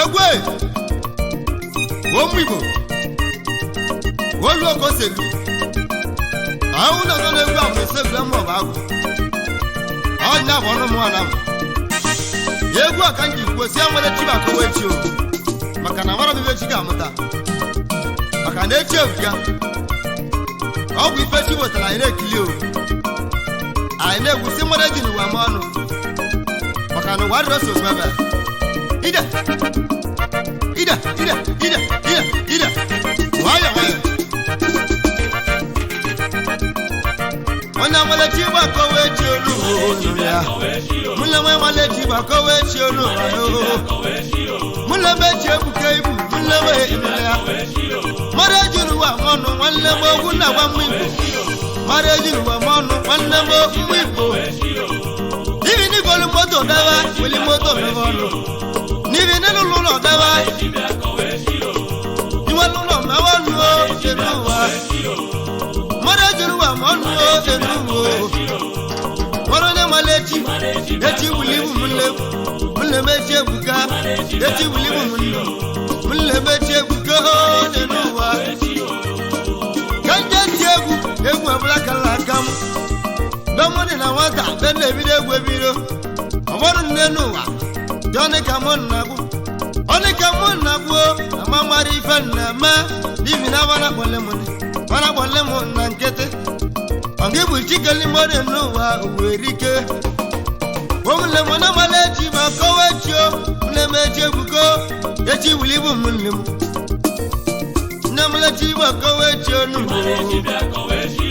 Egwe ụmụ Igbo olu okoselu ahụ na ọzọ na-egwu ahụ na-esegwu ma ọ bụ agwụ ọnya bụ ọnụ mụọ na m egwu a ka m ji kwuo si enwere chi maka owe chi o maka na mara m ibe chi ga-amụta maka na echi ebuka ọ bụ ife chi wetara anyị na-ekili o anyị na-egwusi nwere ji n'ụwa m ọnụ maka na ụwa dịrọ so ebe ide ide ide ide ide ide nwayọ nwayọ onye nwere chi gbakọwa echi olu ya mụle nwe nwale chi gbakọwa echi olu mụle m echi ebuka ibu mụle m emele ya mara ejiri ụwa m ọnụ nwanne m ogwu na-agwa m igbo mara ejiri ụwa m ọnụ nwanne m okwu igbo ibi n'igolu moto debe weli moto mebe ọnụ n'ibi n'ụlọ ụlọ debe iwelu ụlọ mewe ọnụ elu ụwa mara ejiri ụwa m ọnụ elu ụwa nwere onye mara echi echi wuli ibu m nne m nne m echi ebuka echi wuli ibu m nne m nne m echi ebuka dị n'ụwa ka nje ti egwu egwu ọbụla kara aka m be mụ dị na nwata be na-ebido egwu ebido ọbọdụ nne n'ụwa dị ọnị ka mụ nna-agwụ ọnị ka mụ nna-agwụ na ma mara ife nna-eme n'ibi na abana kpọle m bana kpọle m na nkịtị ọ gị bụ chikeli mmadụ n'ụwa werike omule m na mala echi ma kọwa echi o nne m echi ebuko echi wuli bụ m nne m nne m lechi ma kọwa echi onu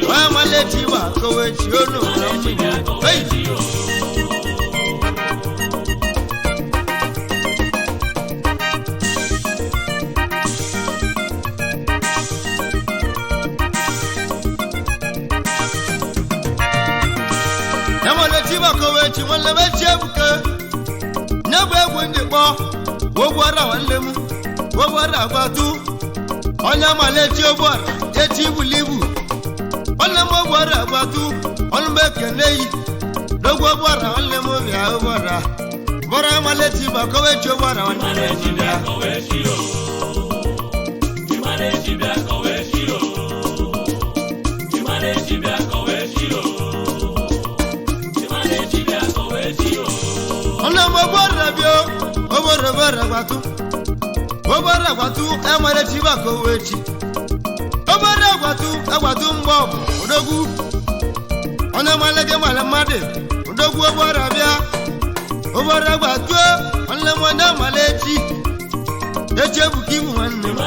nwa mala echi ma kọwa echi onu Hey! Enwere chi maka owe chi nwanne m echi ebuke nye bụ egwu ndị kpọ ogwu ọra nwanne m ogwu ọra agbatu onye amala echi ogbu ọra echi ibuli ibu nwanne m ogwu ọra agbatu ọnụ m ekene yi n'ogwu ogbu ọra nwanne m bịa ogbu ọra bọrọ amala echi maka owe chi ogbu ọra nwanne m bịa. Nne m ogbora bịa ogbora ogbora gbatu ogbora gbatu enwere chi maka owe chi ogbora gbatu agbatu mgbe ọbụ odogwu onye male gị male mmadụ odogwu ogbora bịa ogbora gbatu nwanne m onye male echi echi ebuka ibu nwanne m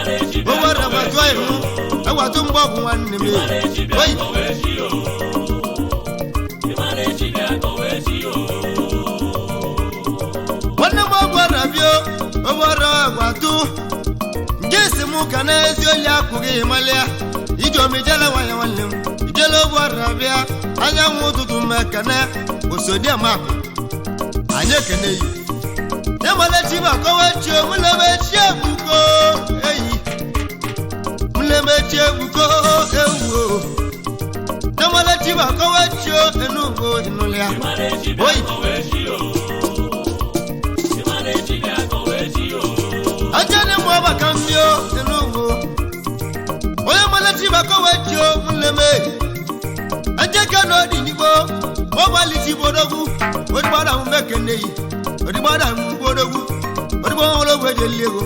ogbora gbatu anyị mụ agbatu mgbe ọbụ nwanne m oyi. Nwanne m ọgbara bịa ọgbara agbatu nke isi m ka n'ezi oli akwụghị malịa iji omijele nwanyị nwanne m ijele ọgbara bịa anyanwụ ụtụtụ m ekene osodiamakụ anyị ekene yi emalechi ma kọwa chi mụlemechi ebuko eyi mụlemechi ebuko ewuo emalechi ma kọwa chi enugbo ịnụlịa oyi. Ajani mu ọba kan mi o inú wo onye mọlẹ́tì bá kọ́wé tí o ń lé mé ẹjẹ́ kẹ́nu ọdì nígbó wọ́n bá lè ti bodógún onígbàdà ń mẹ́kẹ́ndé yìí onígbàdà ń bodógún onígbà wọn ló wéde léego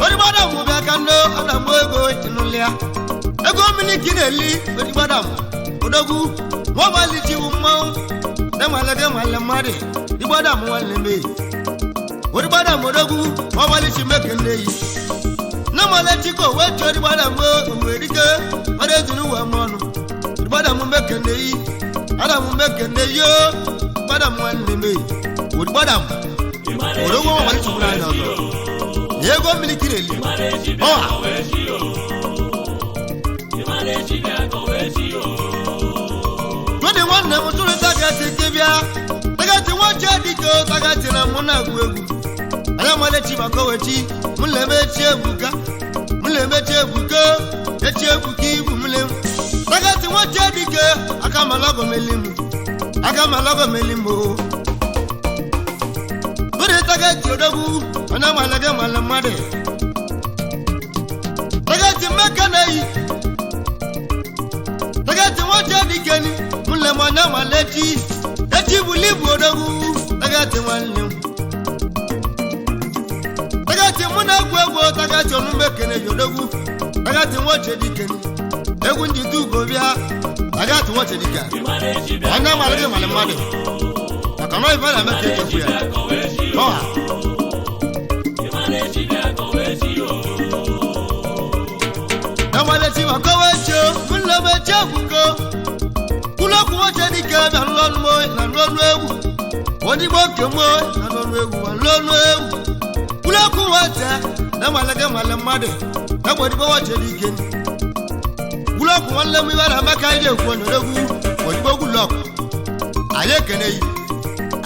onígbàdà ń bẹ kánú ọ̀nà mú ego ìnulẹ̀ ego mílíkì n'èlí onígbàdà ń bodógún wọ́n bá lè ti wù mọ́ dẹ́mọ̀lẹ́dẹ́ mọ̀lẹ́ mọ́dì onígbàdà ń wọ́n lé mé onígbàdà mọ̀dógún wọ́n bá lè ti mẹ́kẹ́ndé yìí namalechi ko wechi odigbada mgbe owerike mmadụ ezuru ụwa m ọnụ odigbada m mekene yi ada m mekene yi o gbada m nwanne m odigbada m odogwo nwa chukwuru anya ọzọ ego mmiri kiri eli ọha tụdị nwanne m tụrụ tagati gị bịa tagati nwoche dike tagati na mụ na-agụ egwu anya malechi maka owechi mụ na-emechi ebuka mụ na-emechi ebuka echi ebuka ibu m lem tagati nwoche dike aka malọgọ meli m aka malọgọ meli m o tụdị tagati odogwu onye mara gị mara mmadụ tagati mmeka na-eyi tagati nwoke dikeni mụle m onye mara echi echi bụli ibu odogwu tagati nwanne m tagati mụ na-egwu egwu tagati ọnụme kene yi odogwu tagati nwoke dikeni egwu njide ugo bịa tagati nwoke dike onye mara gị mara mmadụ maka na ife na-eme ka echekwu ya ọha amalechi makowe echi mụlọm echi egwugo kwulokwu nwoke dike bịa n'ọnụ na n'ọnụ egwu onigbo nke mụ na n'ọnụ egwu ma n'ọnụ egwu kwulokwu nwoke na malege male mmadụ egbedigbo nwoke dike gwulokwu nwanne m ibe na amaka anyị na-ekwu onye egwu odigbo gwulọkụ anyị ekene yi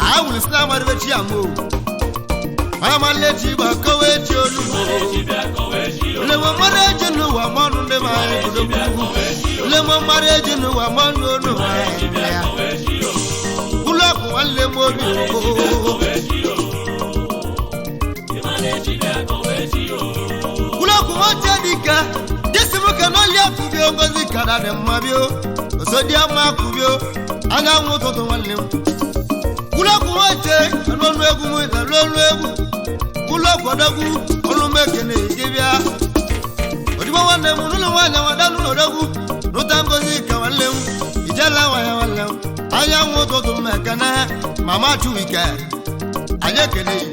anyị wụrụ si na amarịbechi ya mụ amalechi gbakowe echi olugbo lemo mara eji n'ụwa mmanụ ndị ma anyị gudo lemo mara eji n'ụwa mmanụ onu ya ụlọakụ nwanne m obi ụlọakụ nwoke dike jesi m ka n'ọlị akụbio ngozi kara dị mma bio osodi ama akụbio anyanwụ ụtụtụ nwanne m ụlọakụ nwoke n'ọnụ egwu m na n'ọnụ egwu ụlọakụ ọdọgwu ọnụ m ekene gị bịa odigbo nwanne m n'ụlọ nwaanyị nwadanụ n'odogwu n'ụta ngozi ka nwanne m ijela nwanya nwanne m anyanwụ ụtụtụ m ekene mama chuwike anyị ekene yi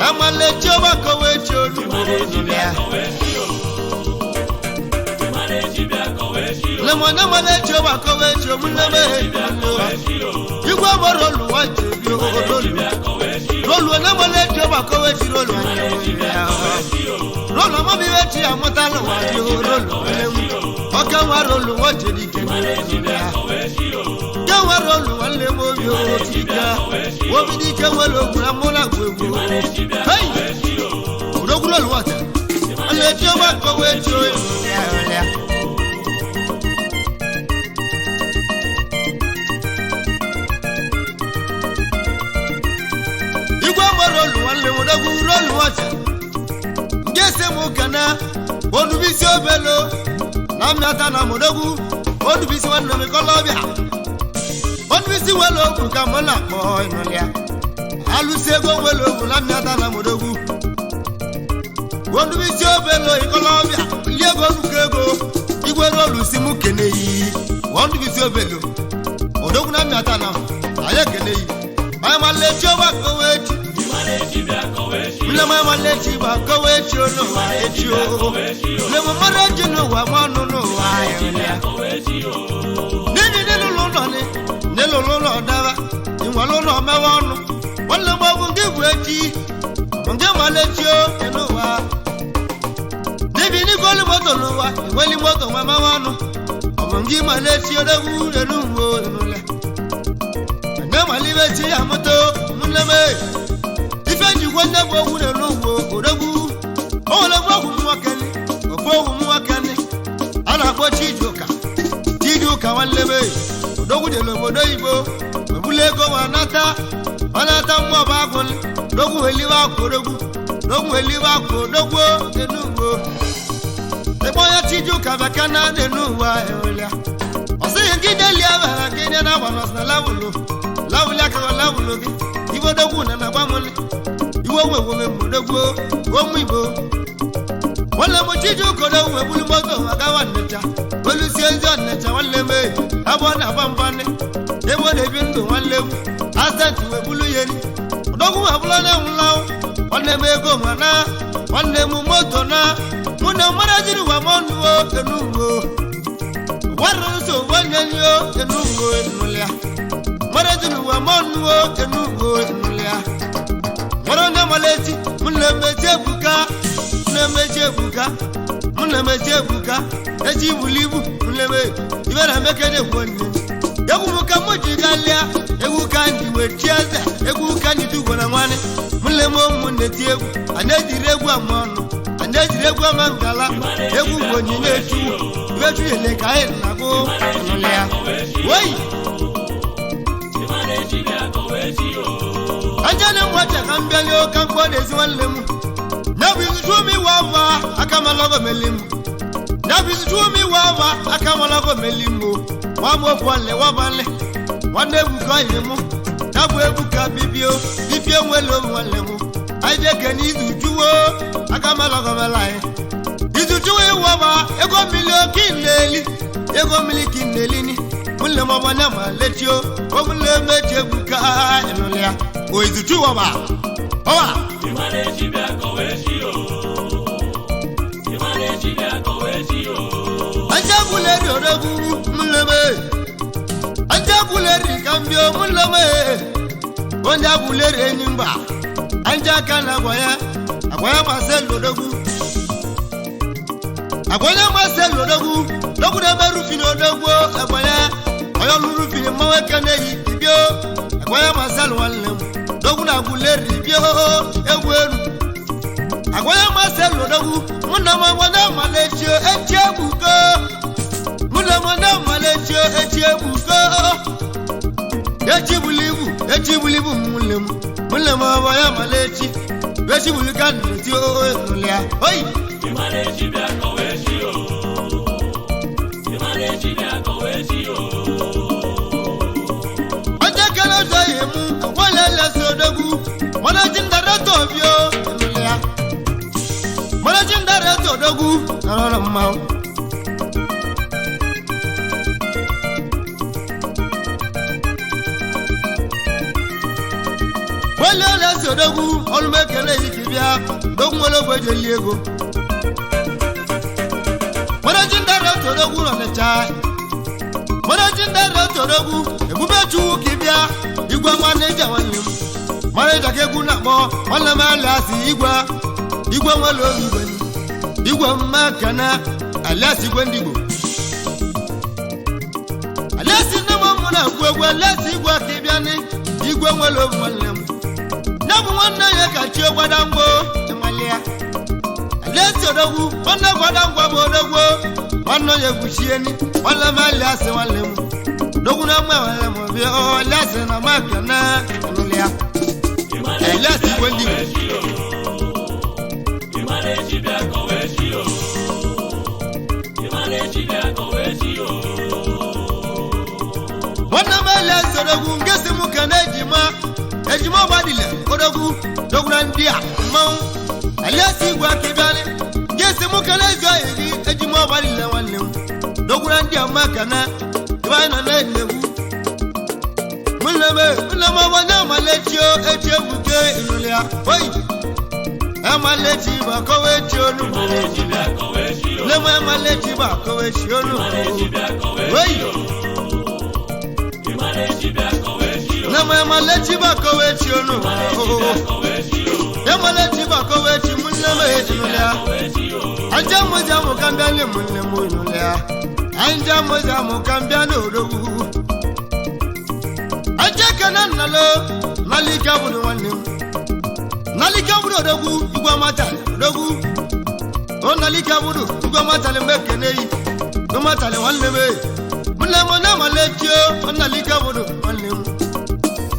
amalechi ọgbakọwa echi olugbo ya lemon amalechi ọgbakọwa echi omume igwe gbọrọ olu nwa jebi rolu rolu onamalechi ọgbakọwa echi rolu anya rolu ọmọbibe chi amụtala nwa bi rolu nwanne m ọka nwa rolu nwa jeri ike ya ke nwa rolu nwanne m obi otike obi dike nwere ogwu na mụ na agwụ egwu hei odogwu rolu nwata ọna-echi ọgbakọwa echi ya. Igwe mgbe rolu nwanne m odogwu rolu nwata nke si m kana onubisi obelo na mmịata na modogwu onubisi nwanne m kọlọbịa onubisi nwere ogwu ka mụ na-akpọ ịnụlịa alụsi ego nwere ogwu na mmịata na modogwu onubisi obelo ịkọlọbịa li ego nnukwu ego igwe rolu si m kene yi onubisi obelo odogwu na mmịata na m anyị ekene yi anyị malechi ọgbakọwa echi nne m amalechi bụ akọwa echi n'ụwa echi o nne m mmadụ echi n'ụwa m ọnụ n'ụwa ya n'ihi n'ịlụlụ ụlọ ni n'ịlụlụ ụlọ daba ịnwere ụlọ mewe ọnụ nwanne m ọ bụ nke bụ echi ọ bụ nke malechi o n'ụwa n'ibi n'igweli moto n'ụwa igweli moto nwa mewe ọnụ ọ bụ nke malechi odegwu elu uwe n'ụlọ nne malibe chi ya moto nne m ife njikwa nne bụ ogwu na-elu ugbo odogwu o nwere ogwu ogwu m nwoke ofu ogwu m nwoke a na-akpọ Chijioka Chijioka nwanne m odogwu jere obodo oyibo webulu ego ma nata ọ nata mmụọ bụ agụ odogwu weliwe akwa odogwu odogwu weliwe akwa odogwu enu ugbo ebe onye Chijioka bịa na n'elu ụwa ewelịa ọ sịghị gị deli abara gị nye na agba nọs na lavụlụ lavụlụ aka lavụlụ gị iwe odogwu na na-agba m iwe onwe onwe m odogwu ụmụ igbo nwanne m Chijioka odogwu ebulu moto ma gawa Ọnịcha olusie ezi Ọnịcha nwanne m abụọ na-agba mbanị ebe ọ na-ebi ndụ nwanne m asentị wee bulu ya elu odogwu abụla na nwụlanwụ nwanne m ego ma na nwanne m moto na mụ na mmadụ jiri ụwa m ọnụ enugbo gwara nsogbu onye nyo enugbo enulịa mmadụ jiri ụwa m ọnụ enugbo enulịa nwere onye malechi mụ na-emechi ebuka mụ na-emechi ebuka mụ na-emechi ebuka echi ibulu ibu mụ na-eme ibe na emeke na-ekwu onye egwu m ka mụ ji galịa egwu ka m ji wee chi eze egwu ka m ji tugwo na nwanne mụ na-eme ụmụ na-eti egwu anyị ejiri egwu ama ọnụ anyị ejiri egwu ama ngala egwu bụ onyinye echu ibe chuyele ka anyị na-agụ nụlịa oyi. Anjani mwacha kambia leo kankwa dezi nwanne m. Nyabu izuchu mi wawa akamalogo melim. Nyabu izuchu mi wawa akamalogo melim. Wa mo fole wa bale. Nwanne ebuka yemu. Nyabu ebuka bibio. Bibio nwelo nwanne m. Aje keni izuchuwo akamalogo melai. Izuchuwo iwawa ego milio kineli. Ego mili kineli ni. Mule mabana malechio. Omule meche buka enulia. O izuchuwo ba. Owa. Ajabuleri odogwu muleme. Ajabuleri kambio muleme. Onjabuleri enyimba. Anja kana agwaya. Agwaya maselu odogwu. Agwaya maselu odogwu. Dogwu na merufini odogwu agwaya. Oyo lurufini mawe kene yibio. Agwaya maselu nwanne m. Dogwu na aguleri bio egwu elu. Agwaya maselu odogwu. Muna mwana malechio echi ebuko. Muna mwana malechio echi ebuko. Echi bulibu, echi bulibu mulem. Mulem agwaya malechi. Echi bulika nti o enulia. Oi. Oje kele zo yemu, agwaya lesi odogwu. Managing director bio enulia. Managing director odogwu, nọrọ mmanwụ. Wele lesi odogwu, ọlụmekele yiki bịa, dogwu nwere ogwe eji eli ego. Managing director odogwu nọ n'Ọnịcha. Managing director odogwu, ebube chukwu ka ị bịa, igwe maneja nwanne m. Maneja ka egwu na-akpọ, nwanne m alias igwe. Igwe nwere obi igwe. Igwe mma kana alias igwe ndị Igbo. Alias nne m mụ na-ekwu egwu alias igwe ka ị bịa ni, igwe nwere obi nwanne m. Ya bụ nwanne ya ka chi gbadangwo ịmalịa. Alias odogwu, nwanne gbadangwo bụ odogwu. Nwanne ya egwuchieni, nwanne m alias nwanne m. Dogwu na mma nwanne m bịa, alias na mma kana ịnụlịa. Alias igwe ndị Igbo. Nwanne m alias odogwu, nke si mụ ka na-ejima ejima ọgbadile odogwu dogwu na ndị a mmanwụ. Alias igwe akịbịalị, nke si mụ ka na-ezu ohi gị ejima ọgbadile nwanne m. Dogwu na ndị a mma ka na ebe anyị nọ na-enegwu. Nne m ọgbanye amalechi echi egbuke ịnụlịa. Oyi! Amalechi bụ akọwa echi onugbu. Nne m amalechi bụ akọwa echi onugbu. Oyi! Nne m amalechi bụ akọwa echi onugbu. Amalechi bụ akọwa echi mụ nne m ịnụlịa. Anja mụzi amụ ka mbịa ndị mụ nne m ịnụlịa. Anja mụzi amụ ka mbịa n'odogwu. Aja kana nnalo nalika bụrụ nwanne m. Nalika bụrụ odogwu igwe amatali odogwu. O nalika bụrụ igwe amatali mgbe ekene yi. Amatali nwanne m e. Nne m na amalechi o nalika bụrụ nwanne m.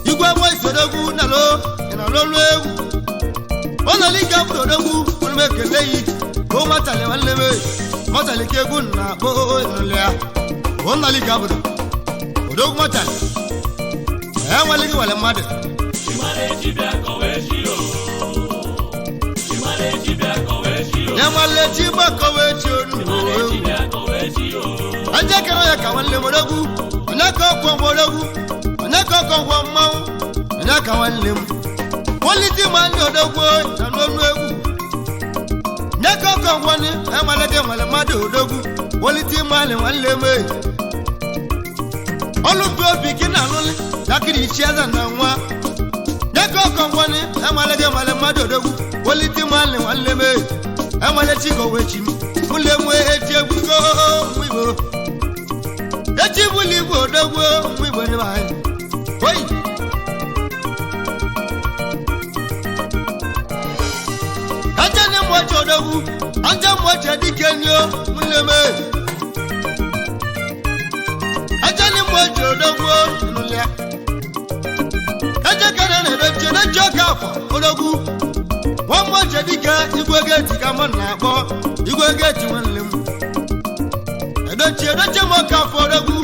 Igwe boys odogwu nalo ị na-alụ egwu. O nalika bụrụ odogwu mgbe ekene yi. O matali nwanne m e. Matali ka egwu na-akpọ ịnụlịa. O nalika bụrụ odogwu matali. Enweleghị wale mmadụ. Enwelechi gbakọwa echi onugbu. Aja kere ya ka nwanne m odogwu. Onye ka ọkwọ m odogwu. Onye ka ọkọ ngwọ mmanwụ. Onye ka nwanne m. Kwaliti ma ndị odogwu na n'olu egwu. Onye ka ọkọ ngwọ ni enweleghị nwere mmadụ odogwu. Kwaliti ma ndị nwanne m e. Ọlụmpi obi gị na-alụlị dakịrị ichi eze na nwa. Nyeka ọkọ ngwani enweleghị nwere mmadụ odogwu. Welite nwanne nwanne m e. Enwele chi gowe chi m. Mụle nwe echi egwugo nwa Igbo. Echi bụlụ igwe odogwu nwa Igbo n'ime anyị. Oyi! Anje ni mmoche odogwu. Anje mmoche dike nyo mụle m e. Anje ni mmoche odogwu nụlịa. Ejekere na-edochi edochi oke afọ odogwu. Nwamgboche dike igwe geeti ka mụ na-akpọ igwe geeti nwanne m. Edochi edochi m oke afọ odogwu.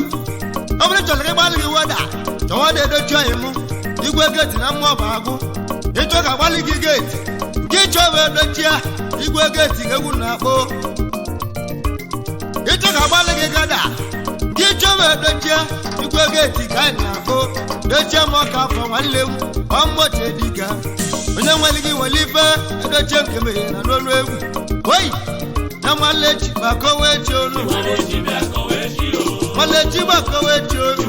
Ọ bụrụ chọrọ ka ịgbalị gị weda chọwa na edochi ọyị mụ igwe geeti na mmụọ bụ agụ. Ịchọ ka agbalị gị geeti nke ịchọ bụ edochi ya igwe geeti ka egwu na-akpọ. Ịchọ ka agbalị gị gada nke ịchọ bụ edochi ya igwe geeti ka anyị na-akpọ. Dochie m ọka afọ nwanne m ọmgbochie dike onye nwere gị nwere ife edochie nke meghe na n'ọnụ egwu oyi na nwalechi gbakowe echi onu nwalechi gbakowe echi onu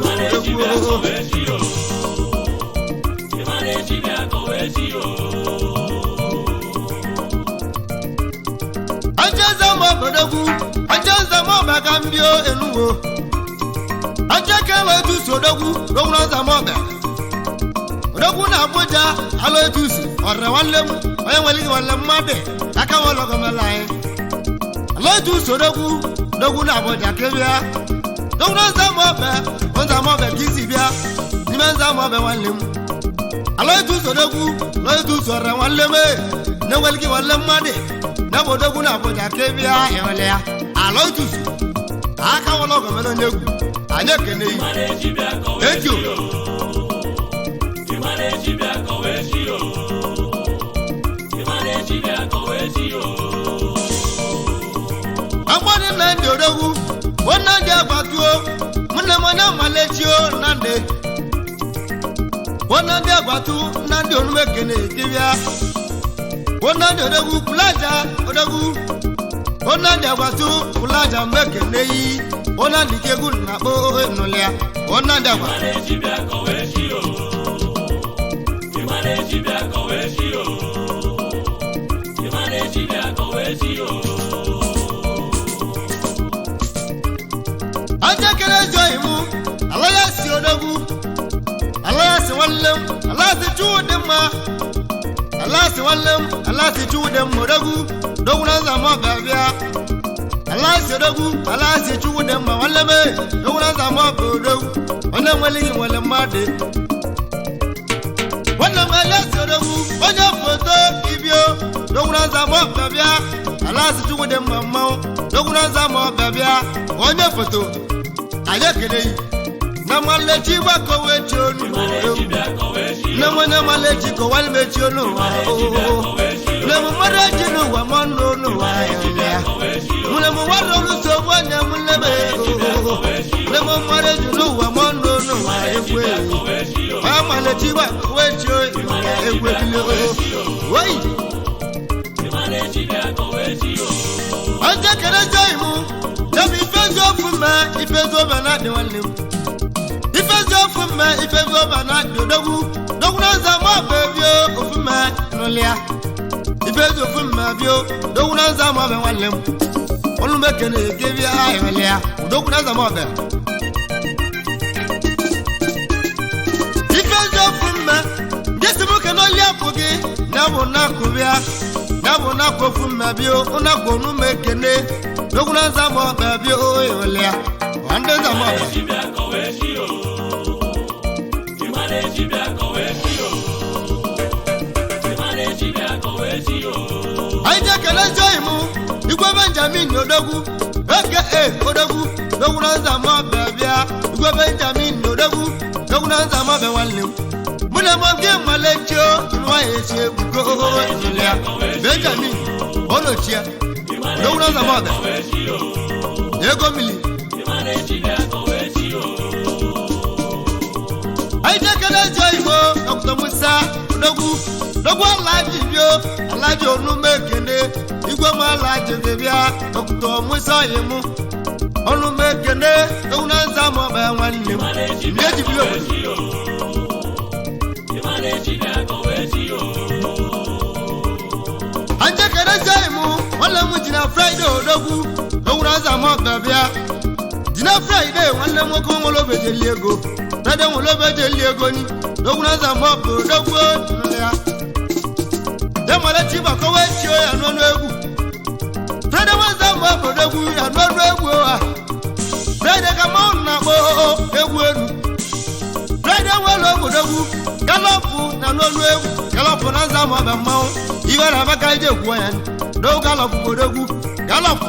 egwu. Ajeze m obodogwu ajeze m ọbaka mbio enuwo ajekele etusu odogwu dogwu nza m ọbịa odogwu na Abuja alụ etusu ọrịa nwanne m onye nwere gị nwanne mmadụ aka nwelọgọmela anyị alụ etusu odogwu dogwu na Abuja kebịa dogwu nza m ọbịa nza m ọbịa ka isi bịa n'ime nza m ọbịa nwanne m alụ etusu odogwu alụ etusu ọrịa nwanne m na-enwere gị nwanne mmadụ na bụ odogwu na Abuja kebịa ịhụla ya alụ etusu aka nwelọgọmela onye egwu anyị ekene yi eji agbani nnamdị odogwu nnamdị agbatuo nne m onye malechio nnamdị nnamdị agbatu nnamdị onumekene dibịa nnamdị odogwu pụlaja odogwu nnamdị agbatu pụlaja mmekene yi nnamdị kegwu na-akpọ nụlịa nnamdị agbatu. Ajakere joyi mu alayasi odogwu alayasi nwanne m alayasi chuwu dị mma alayasi nwanne m alayasi chuwu dị mma odogwu dogwu na nza m ọbịa bịa alayasi odogwu alayasi chuwu dị mma nwanne m dogwu na nza m ọbịa odogwu onye nwere gị nwere mmadụ nwanne m alayasi odogwu onye foto ibio dogwu na nza m ọbịa bịa alayasi chuwu dị mma mmanwụ dogwu na nza m ọbịa bịa onye foto anyị ekele yi na malechi gbakowe chi onu nne m onye malechi kọwalị mechi onu ụwa nne m mmadụ eji n'ụwa m ọnụ n'ụwa ya nne m nwere olu nsogbu onye m nne m nne m mmadụ eji n'ụwa m ọnụ n'ụwa ekwe onye malechi gbakowe chi onu ekwe oyi onye kere jọị mụ Jẹ́mi ifezu ofu mẹ́ ifezu ọba náà di nwanne m. Ifezu ofu mẹ́ ifezu ọba náà di odogwu. Dogwu náà nza mọ́ ọbẹ̀ bio ofu mẹ́ nụlịa. Ifezu ofu mẹ́ bio dogwu náà nza mọ́ ọbẹ̀ nwanne m. Olumekene ekebia ịhụlịa odogwu náà nza mọ́ ọbẹ̀. Ifezu ofu mẹ́ gesi m kene oli afọ gị na bụ na-akụbịa na bụ na-akụ ofu mẹ́ bio ụnakụ onumekene. Doguna nzamọ bẹẹ oye olea wande nzamọ bẹẹ. Anyị jẹ́ kele jẹ́ ìmú igwe Benjamin odogwu aka odogwu doguna nzamọ bẹẹ bịa igwe Benjamin odogwu doguna nzamọ bẹẹ nwanne m. Mụ na mọ nke mmalechio nwa ya esi egbugo olea Benjamin onochie. Doguna nzamọ bẹẹ ego mili. Anyị jekere ezi oyibo Dr. Musa odogwu dogwu alaji bio alaji onumekene igwe m alaji bịa Dr. Musa oyimụ onumekene dogwu na nzamọ bẹẹ nwanne m ndị eji bi obodo. Anyị jekere ezi oyibo nwanne m ji na Fraịde odogwu dogwu na nzamọ bẹẹ bịa ji na Fraịde nwanne m nwoke nwere obejeli ego Fraịde nwere obejeli ego ni dogwu na nzamọ bụ odogwu ya demalechi gbakowe chio ya n'ọnụ egwu Fraịde nwa nzamọ bụ odogwu ya n'ọnụ egwu ha Fraịde ka mmanwụ na-akpọ egwu elu Fraịde nwere obodogwu Galọpụ na n'olu egwu, galọpụ na nza ma ọbịa mmanwụ. Iwe na abaka ije gwuo ya. N'oge galọpụ bụ odogwu, galọpụ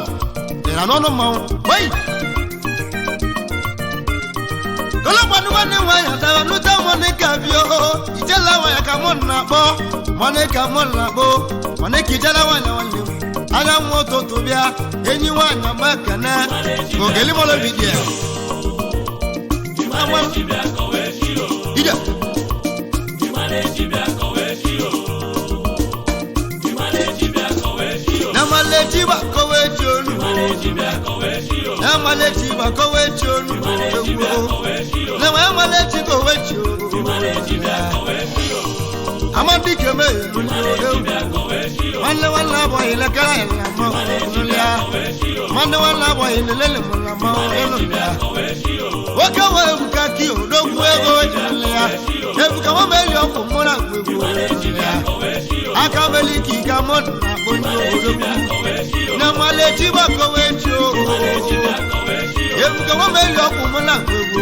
dị na n'ọnụ mmanwụ. Oyi! Galọpụ ndị nwanne nwaanyị atara nụta Monica bio. Ijela nwaanyị ka mụ na-akpọ. Monica mụ na-akpọ. Monica ijela nwaanyị nwanne m. Anyanwụ ụtụtụ bịa, enyi nwaanyị ama ekene. Ogeli mọlụ vidiyo. Ije. Namalechi bakowe chonu. Namalechi bakowe chonu. Namalechi kowe chonu. Amadi keme nwanne nwanne abụghị lekere ya ma ya. Nwanne nwanne abụghị lelele mụ na ma elu ya. Nwoke wee ebuka ki odogwu ego ejirila ya. Ebuka nwa meli ọkụ mụ na ngwegwu ya. Aka meli ka ike mụ na akpụ ndị odogwu. Na malechi gbakowe chi o. Ebuka nwa meli ọkụ mụ na ngwegwu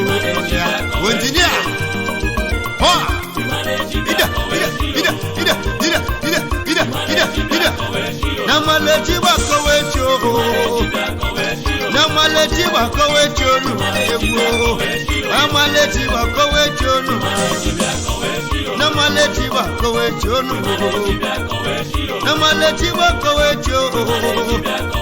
ya. Injinia. Hɔ! Ida, ida, ida, ida, ida, ida, ida, ida, ida. Na malechi gbakowe chi o. Na malechi gbakowe chi onu egwu o. Na malechi gbakowe chi onu. Na malechi gbakowe chi onu. Na malechi gbakowe chi o.